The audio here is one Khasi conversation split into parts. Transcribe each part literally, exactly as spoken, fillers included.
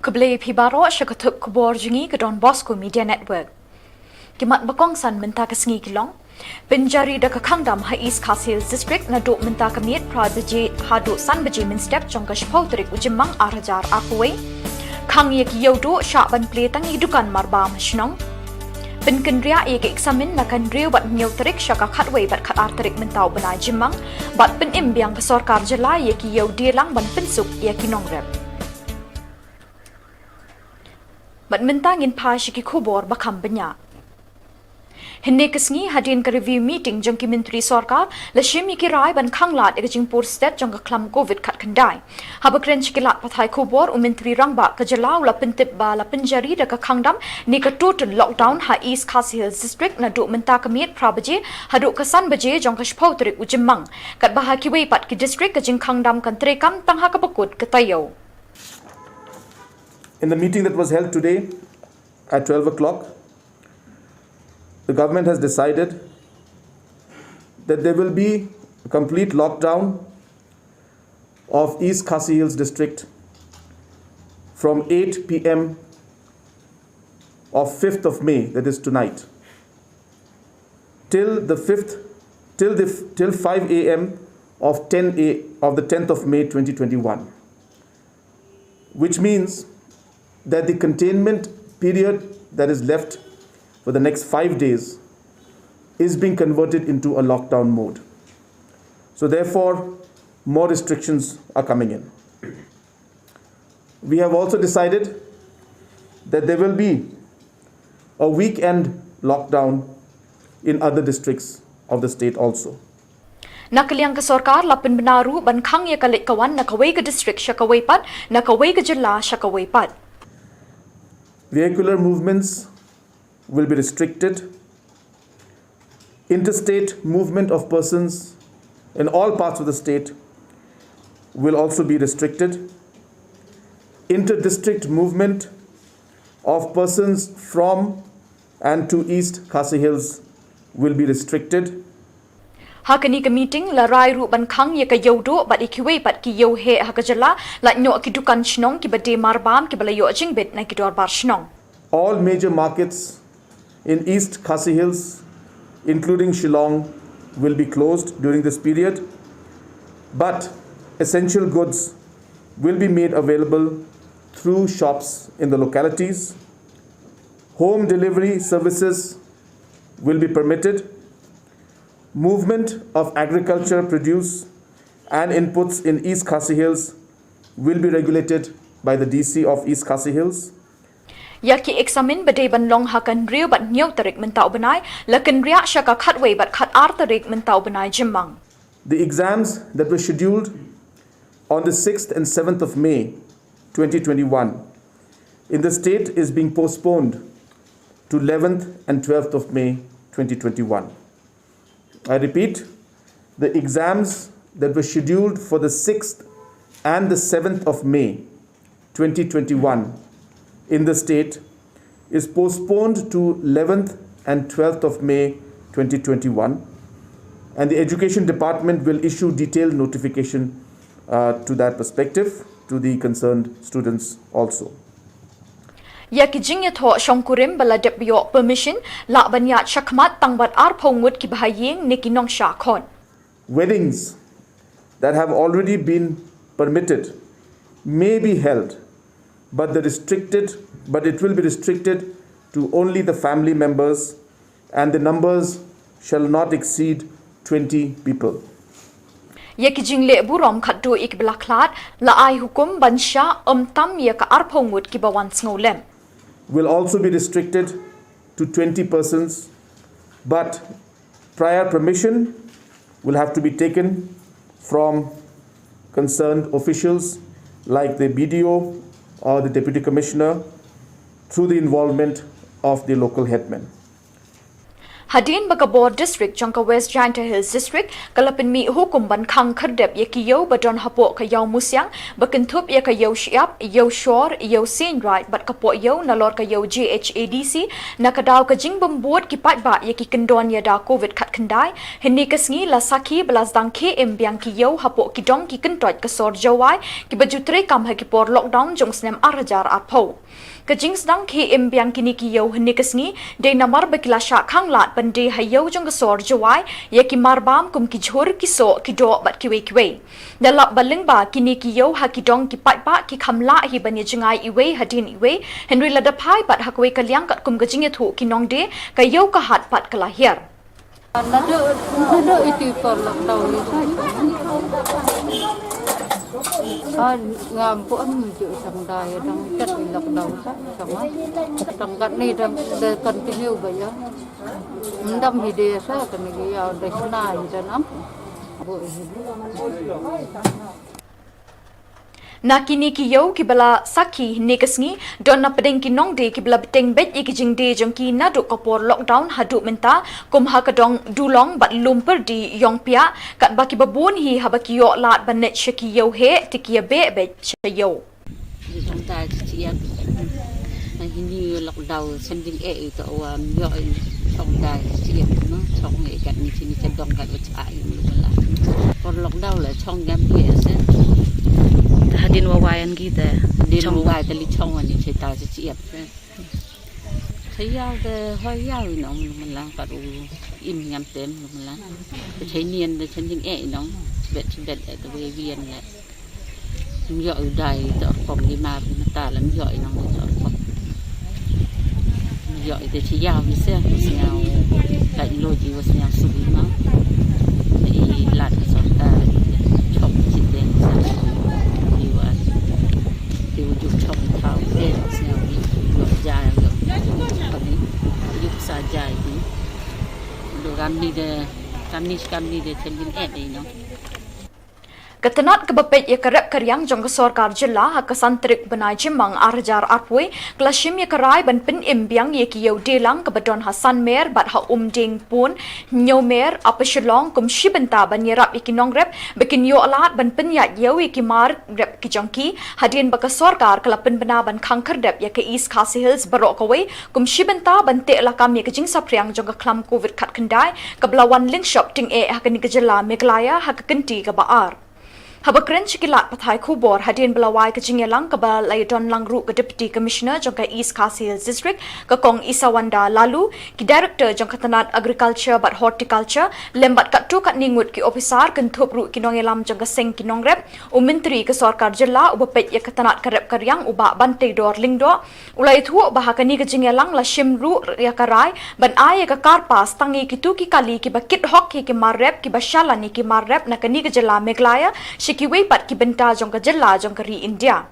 Khublei phi baroh sha ka thup khubor jong ngi ka Don Bosco Media Network. Ki mat ba kongsan mynta ka sngi ki long: pynjari da ka khang dam ha East Khasi Hills District naduh mynta ka miet phra baje haduh san baje mynstep jong ka shiphew tarik u Jymmang ar hajar arphew wei. Khang ïa ki ïewduh shah ban plie tang ïa ki dukan marbam ha shnong. Pynkynriah ïa ka eksamin na ka hynriew bad hynñiew tarik sha ka khatwei bad khatar tarik mynta u bnai Jymmang, bad pynim biang ka sorkar jylla ïa ki ïew die lang ban pynsuk ïa ki nongrep. Bad mynta ngin phai sha ki khubor ba kham bniah. Hynne ka sngi hadien ka review meeting jong ki myntri sorkar, la shim ïa ki rai ban khanglad ïa ka jingpur stet jong ka khlam covid khatkhyndai. Haba kren sha ki lad pathai khubor, u Myntri Rangbah ka jylla u la pyntip ba la pynjari da ka khang dam ne ka total lockdown ha East Khasi Hills District naduh mynta ka miet phra baje haduh ka san baje jong ka shiphew tarik u Jymmang, katba ha kiwei pat ki district ka jingkhang dam kan treikam tang ha kaba kut ka taïew. In the meeting that was held today at twelve o'clock, the government has decided that there will be a complete lockdown of East Khasi Hills District from eight p m of fifth of May, that is tonight, till the fifth, till the, till five a m of ten a, of the tenth of May twenty twenty-one, which means that the containment period that is left for the next five days is being converted into a lockdown mode. So therefore, more restrictions are coming in. We have also decided that there will be a weekend lockdown in other districts of the state also. Na ka liang ka sorkar la pynbna ruh ban khang ïa ka leit ka wan na kawei ka district sha kawei pat, na kawei ka jylla sha kawei pat. Vehicular movements will be restricted. Interstate movement of persons in all parts of the state will also be restricted. Inter-district movement of persons from and to East Khasi Hills will be restricted. Ha kane ka meeting la rai ruh ban khang ïa ka ïewduh bad ïa kiwei pat ki ïewheh ha ka jylla, lait noh ki dukan shnong kiba die marbam kiba la ïoh jingbit na ki dorbar shnong. All major markets in East Khasi Hills, including Shillong, will be closed during this period, but essential goods will be made available through shops in the localities. Home delivery services will be permitted. Movement of agriculture produce and inputs in East Khasi Hills will be regulated by the D C of East Khasi Hills. Ïa ki eksamin ba dei ban long ha ka hynriew bad hynñiew tarik mynta u bnai, la kynriah sha ka khatwei bad khatar tarik mynta u bnai Jymmang. The exams that were scheduled on the sixth and seventh of May twenty twenty-one in the state is being postponed to eleventh and twelfth of May twenty twenty-one. I repeat, the exams that were scheduled for the sixth and the seventh of May twenty twenty-one in the state is postponed to eleventh and twelfth of May twenty twenty-one, and the Education Department will issue detailed notification, uh, to that perspective to the concerned students also. Ïa ki jingïathoh shongkurim ba la dep ïoh permission lah ban ïaid shakhmat tang bad arphew ngut kiba ha ïing ne ki nongshah khot. Weddings that have already been permitted may be held, but the restricted, but it will be restricted to only the family members, and the numbers shall not exceed twenty people. Ïa ki jingleh burom khatduh ïa kiba la khlad, la ai hukum ban shah ym tam ïa ka arphew ngut kiba wan sngewlem. Will also be restricted to twenty persons, but prior permission will have to be taken from concerned officials like the B D O or the Deputy Commissioner through the involvement of the local headman. Hadien ba ka bor district jong ka West Jaintia Hills District ka la pynmih hukum ban khang khyrdep ïa ki ïew ba don hapoh ka Ïew Musiang, ba kynthup ïa ka Ïew Shyiap, Ïew Shor, Ïew Seiñraij bad ka Pohïew nalor ka Ïew J H A D C, na ka daw ka jingbymbud ki paidbah ïa ki kyndon ïada covid khatkhyndai, hynne ka sngi la sakhi ba la sdang khie im biang ki ïew hapoh ki dong ki kyntoit ka sor Jowai, kiba ju treikam ha ki por lockdown jong u snem ar hajar arphew. Ka jingsdang khie im biang kine ki ïew hynne ka sngi dei namar ba ki la shah khang lad ban die ha ïew jong ka sor Jowai ïa ki marbam kum ki jhur, ki soh, ki doh bad kiwei kiwei. Da lap ba lyngba kine ki ïew ha ki dong ki paidbah ki kham lah hi ban ïa jngai iwei hadien iwei, hynrei lada phai pat ha kawei ka liang katkum ka jingïathuh ki nongdie, ka ïew ka hat pat ka la hiar. Naduh, naduh iti por lockdown ni sa. Ah, ngam pu am ju sang dai dang tet i lockdown sa sama. Tang kat ni dang de continue ba ïa. Ndam hi de sa kan ni ïa de sna hi de nam. Bu hi. Na kine ki ïew kiba la sakhi hynne ka sngi, don na pdeng ki nongdie kiba la bteng beit ïa ki jingdie jong ki naduh ka por lockdown haduh mynta, kum ha ka dong Dulong bad Lumpyrdi Ïongpiah, katba kiba bun hi haba ki ïoh lad ban leit sha ki ïew heh te ki ïa beh beit sha ïew. Jong ta chi chi ïa. Na hynne lockdown sending eh ito wan ïoh i chong dai chi ïa no chong eh kat ni chi ni cha dong kat wa cha i mlu la. Por lockdown la chong gam ki ïa se. Ta hadien wa wai an ki te. Hadien wa wai ta li chong wa ni chi ta chi chi ïa se. Cha ïa de hoi ïa i no mlu la kat u im ngam tem mlu la. Cha ni an de sending eh i no. Chibet chibet eh de we wi an le. Ym ïoh ïa u dai tang rukom, ki mar mynta lem ym ïoh ïa nong tang rukom. Ym ïoh ïa te chi ïa u seh, u sñiaw lait luid ïa u sñiaw suk ïa ma. Te i lad ka sorkar i chop chi te sa ïa u ïa u juk chop thaw te u sñiaw ïa u juk jai ïa u juk sa jai ïa u. Kam ni de, kam ni kam ni de chen bin eh ïa nong. Ka tnat kaba peit ïa ka rep ka riang jong ka sorkar jylla ha ka san tarik bnai Jymmang ar hajar arphew ka la shim ïa ka rai ban pynim biang ïa ki ïew dielang kaba don ha Sanmer bad ha Umdingpun, Hynñiewmer, Upper Shillong kum shi bynta ban ïarap ïa ki nongrep ba kin ïoh lad ban pynïaid ïew ïa ki mar rep ki jong ki, hadien ba ka sorkar ka la pynbna ban khang khyrdep ïa ka East Khasi Hills baroh kawei kum shi bynta ban teh lakam ïa ka jingsaphriang jong ka khlam covid khatkhyndai kaba la wan lyngshop tyngeh ha kane ka jylla Meghalaya ha ka kynti kaba ar. Haba kren sha ki lad pathai khubor hadien ba la wai ka jingïalang kaba la ïadon lang ruh ka Deputy Commissioner jong ka East Khasi Hills District, ka Kong Isawanda Laloo, ki Director jong ka tnat Agriculture bad Horticulture lem bad katto katne ngut ki ophisar, kynthup ruh ki nongïalam jong ka seng ki nongrep, u Myntri ka sorkar jylla uba peit ïa ka tnat ka rep ka riang u Bah Banteidor Lyngdoh, u la ïathuh ba ha kane ka jingïalang la shim ruh ïa ka rai ban ai ïa ka CARPAS tang ïa kito ki kali kiba kit hok ïa ki mar rep kiba shalan ïa ki mar rep na kane ka jylla Meghalaya sha kiwei pat ki bynta jong ka jylla jong ka ri India.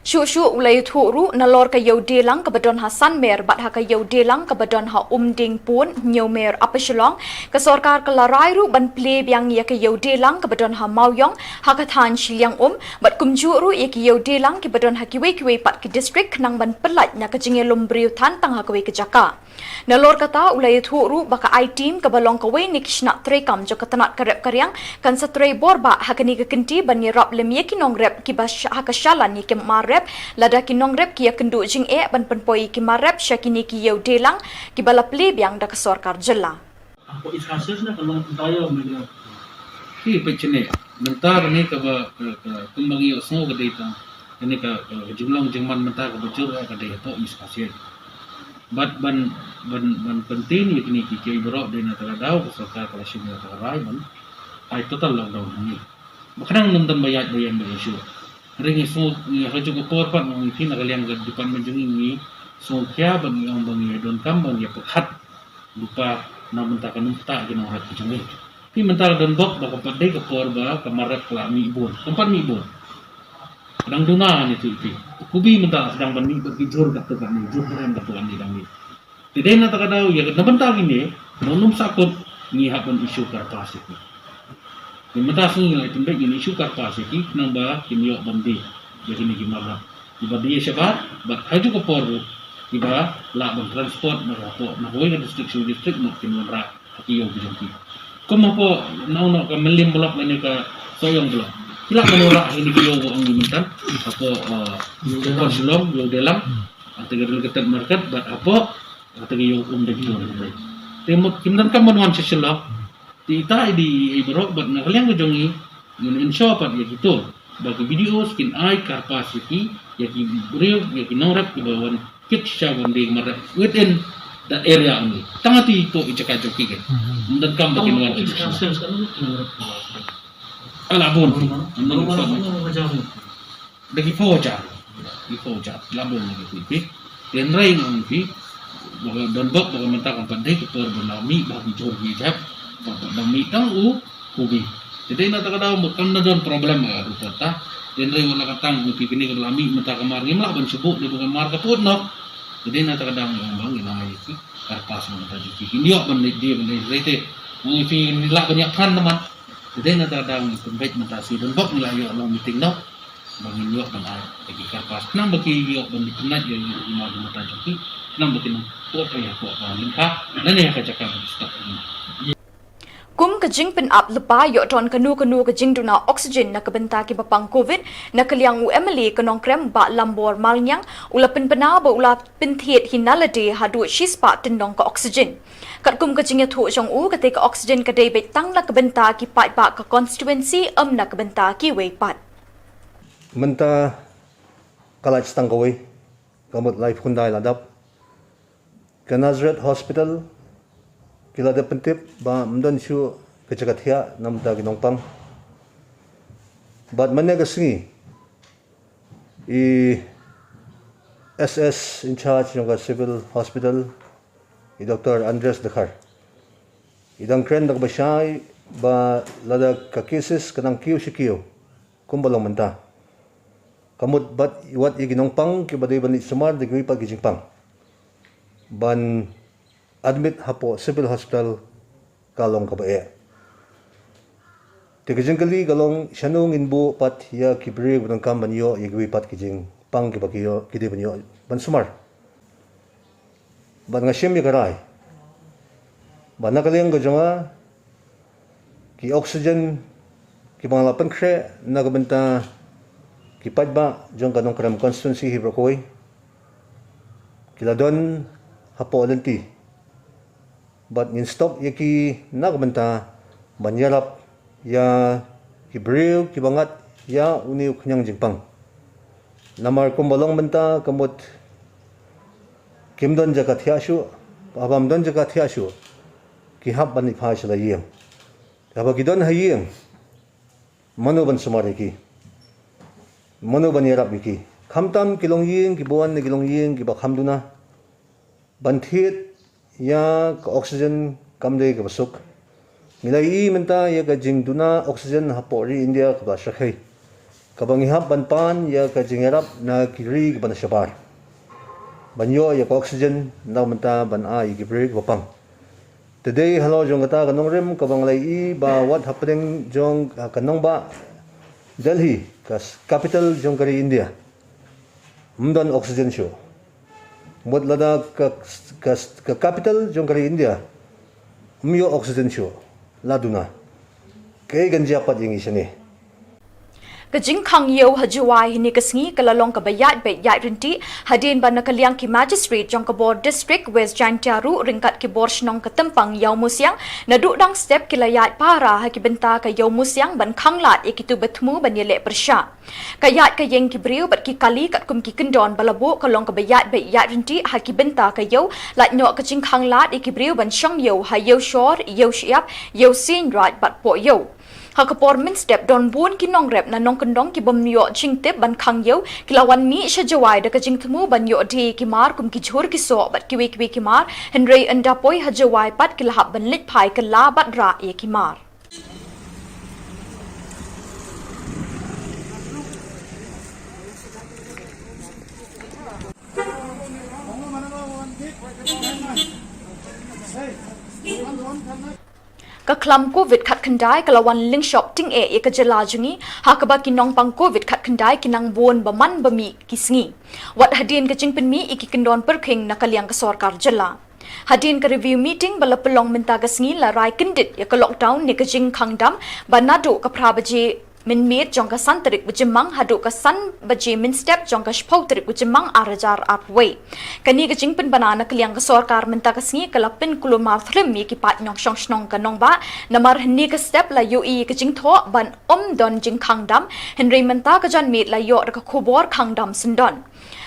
Shuh shuh u la ïathuh ruh nalor ka ïew dielang kaba don ha Sanmer bad ha ka ïew dielang kaba don ha Umdingpun, Hynñiewmer, Upper Shillong, ka sorkar ka la rai ruh ban plie biang ïa ka ïew dielang kaba don ha Mawïong ha ka thaiñ Shiliang Um bad kumjuh ruh ïa ki ïew dielang kiba don ha kiwei kiwei pat ki district khnang ban pyllait na ka jingïalum briew than tang ha kawei ka jaka. Nalor kata u la ïathuh ruh ba ka I-Team kaba long kawei na ki shnat treikam jong ka tnat ka rep ka riang kan sa trei bor bah ha kane ka kynti ban ïarap lem ïa ki nongrep kiba sh- ha ka shalan ïa ki mar rep lada ki nongrep ki ïakynduh jingeh ban pynpoi ïa ki mar rep sha kine ki ïew dielang kiba la plie biang da ka sorkar jylla. Hapoh East Khasi Hills ne ka long ka ïew Meghalaya. Ki peit shane mynta kane kaba ka, ka, kumba ngi ïohsngew ka dei tang kane ka, ka, ka jinglong jingman mynta kaba jur ka dei hapoh East Khasi Hills. Bad ban, ban, ban pyntip ïa kine ki kiei baroh dei na kata ka daw ka sorkar ka la shim ïa ka rai ban ai total lockdown hangne. Ba khnang nym don ba ïaid ba ïeng ba ïeng shuh. Hynrei ngi sngew, ngi ha kajuh ka por pat ngi phi na ka liang ka department jong ngi ngi sngewkhia ba ngi ong ba ngi donkam ba ngi ïa pyrkhat lypa na bynta ka nongpynim ki nongrep ki jong ngi. Phi mynta ka don bok ba ka pat dei ka por ba ka mar rep ka la mih bun. Kam pat mih bun. Ka dang duna ngi tu phi. Kubi mynta ka dang ban mih ba ki jur ka tu ka ni, jur ka rem ka tu ka ni dang mih. Te dei na kata ka daw ïa na bynta kine, nongnym sahkut ngi hap ban issue CARPAS ïa ki. Te mynta sngi ngi la ïa pynbeit ngin issue CARPAS ïa ki, khnang ba kin ïoh ban die ïa kine ki mar rep. Kiba die shabar, bad ha kajuh ka por ruh Kiba lah ban transport na ka pok na kawei ka district sha kawei district, mut kin wanrah ha ki ïew ki jong ki. Kum hapoh na u noh ka Mylliem block lane ka Sohiong block, ki lah ban wanrah ha kine ki ïew ba ong mynta, hapoh, uh, hapoh Shillong, ïew Delang, ha kata ka Relegated Market, bad hapoh, ha kata ka ïew Umdeiñ. Te mut kim donkam ban wan sha Shillong. Te ita i dei i baroh, bad na ka liang ka jong i, ngin ensure pat ïa kito ba ki B D Os kin ai karpas ïa ki, ïa ki briew, ïa ki nongrep kiba wan kit sha wan dei marep within that area only. Tang ati to i jaka jong ki kan. Ym donkam ba kin wan. Ala bun. Da ki phew hajar, ki phew hajar la bun, la ki phew. Hynrei nga ong ïa phi, ba ka don bok, ba ka mynta kam pat dei ka por ban la mih ba ki jhur ki jhep, ba ka la mih tang u khubi. Te dei na kata ka daw mut kam da don problem ha ka por ta. Hynrei wat la ka tang ong ïa phi kine ka la mih mynta ka mar ngim lah ban shu buh, dei ba ka mar ka put noh. Te dei na kata ka daw ong ba ngi la ïa ki karpas mynta jong ki, kin ïoh ban leit die ban leit rei te. Ong ïa phi ngi lah ban ïa phan naman. Te dei na kata ka daw ngi pynbeit mynta shi don bok ngi la ïoh long meeting noh. Ba ngin ïoh ban ai ïa ki karpas khnang ba ki ïoh ban pynnait ïa ki mar ki mata jong ki, khnang ba kin ym poi ïa ka lyngkha lane ïa ka jaka ba ki stop. Kum ka jingpynap lypa ïoh don kano kano ka jingduna oxygen na ka bynta kiba pang covid, na ka liang u M L A ka Nongkrem Bah Lambor Malngiang u la pynbna ba u la pynthied hi na lade haduh shispah tyndong ka oxygen. Katkum ka jingïathuh jong u, kata ka oxygen ka dei beit tang na ka bynta ki paidbah ka constituency, ym na ka bynta kiwei pat. Mynta ka lait tang kawei, ka mut laiphew khyndai la dap. Ka Nazareth Hospital ki la dep pyntip ba ym don shuh ka jaka thiah na ka bynta ki nongpang. Bad mynne ka sngi i S S in charge jong ka Civil Hospital, i Doktor Andreas Dkhar, i dang kren da kaba shai ba lada ka cases ka nang kiew shi kiew kumba long mynta, ka mut bad wat ïa ki nongpang kiba dei ban leit sumar da kiwei pat ki jingpang ban admit hapoh Civil Hospital ka long kaba eh. Te ka jingkylli ka long, shano ngin buh pat ïa ki briew ba donkam ban ïoh ïa kiwei pat ki jingpang kiba ki ïoh, ki dei ban ïoh ban sumar? Bad nga shim ïa ka rai ba na ka liang ka jong nga, ki oxygen kiba nga la pynkhreh na ka bynta ki paidbah jong ka Nongkrem constituency hi baroh kawei, ki la don hapoh lynti. Bad ngin stock ïa ki na ka bynta ban ïarap ïa ki briew kiba ngat ïa une u khñiang jingpang. Namar kumba long mynta ka mut kim don jaka thiah shuh, haba ym don jaka thiah shuh, ki hap ban leit phai sha la ïing. Haba ki don ha ïing, mano ban sumar ïa ki? Mano ban ïarap ïa ki? Khamtam ki longïing kiba wan na ki longïing kiba kham duna, ban thied ïa ka oxygen kam dei kaba suk. Ngi la ïohi mynta ïa ka jingduna oxygen hapoh ri India kaba shyrkhei, kaba ngi hap ban pan ïa ka jingïarap na ki ri kiba na shabar ban ïoh ïa ka oxygen, na mynta ban ai ïa ki briew kiba pang. Te dei halor jong kata ka nongrim kaba ngi la ïohi ba wat hapdeng jong ka nongbah Delhi, ka s-, capital jong ka ri India, ym don oxygen shuh. Mut lada ka, ka, ka capital jong ka ri India ym ïoh oxygen shuh, la duna, kaei kan jia pat ïa ngi shane? Ka jingkhang ïew ha Jowai hynne ka sngi ka la long kaba ïaid beit ïaid ryntih, hadien ba na ka liang ki magistrate jong ka bor district West Jaintia ruh ryngkat ki bor shnong ka Tympang Ïawmusiang naduh dang step ki la ïaid para ha ki bynta ka Ïawmusiang ban khanglad ïa kito ba thmu ban ïaleh pyrshah. Ka ïaid ka ïeng ki briew bad ki kali katkum ki kyndon ba la buh ka long kaba ïaid beit ïaid ryntih ha ki bynta ka ïew, lait noh ka jingkhanglad ïa ki briew ban shong ïew ha Ïewshor, Ïewshyiap, Ïewsieñraij bad Pohïew. Ha ka por mynstep don bun ki nongrep na nongkyndong ki bym ïoh jingtip ban khang ïew, ki la wan mih sha Jowai da ka jingthmu ban ïoh die ïa ki mar kum ki jhur ki soh bad kiwei kiwei ki mar, hynrei ynda poi ha Jowai pat ki la hap ban leit phai kylla bad rah ïa ki mar. Ka khlam Covid khatkhyndai ka la wan lyngshop tyngeh ïa ka jylla jong ngi, ha kaba ki nongpang Covid khatkhyndai ki nang bun ba man ba mih ki sngi. Wat hadien ka jingpynmih ïa ki kyndon pyrkhing na ka liang ka sorkar jylla. Hadien ka review meeting ba la pynlong mynta ka sngi, la rai kyndit ïa ka lockdown ne ka jingkhang dam ba naduh ka phra baje mynmiet jong ka san tarik u Jymmang haduh ka san baje mynstep jong ka shiphew tarik u Jymmang ar hajar arphew wei. Kane ka jingpynbna na ka liang ka sorkar mynta ka sngi ka la pynkulmar thlem ïa ki paid nongshong shnong ka nongbah, namar hynne ka step la ïohi ïa ka jingthoh ban ym don jingkhang dam, hynrei mynta ka janmiet la ïoh da ka khubor khang dam syndon.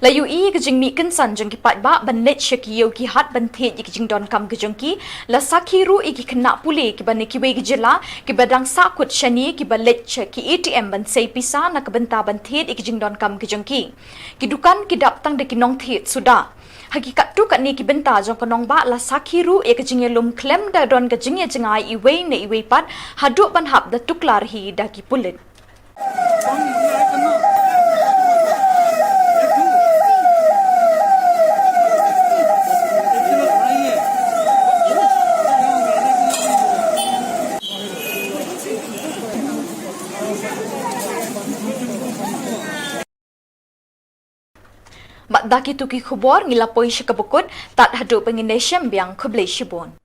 La ïohi ïa ka jingmih kynsan jong ki paidbah ban leit sha ki ïew ki hat ban thied ïa ki jingdonkam ki jong ki, la sakhi ruh ïa ki khynnah pule kiba na kiwei ki jylla kiba dang sahkut shane kiba leit sha ki A T M ban sei pisa na ka bynta ban thied ïa ki jingdonkam ki jong ki. Ki dukan ki dap tang da ki nongthied suda. Ha ki katto katne ki bynta jong ka nongbah la sakhi ruh ïa ka jingïalum khlem da don ka jingïajngai iwei na iwei pat, haduh ban hap da tuklar hi da ki pulit. Bad da kito ki khubor ngi la poi sha kaba kut, tad haduh ba ngin ïashem biang, khublei shibun.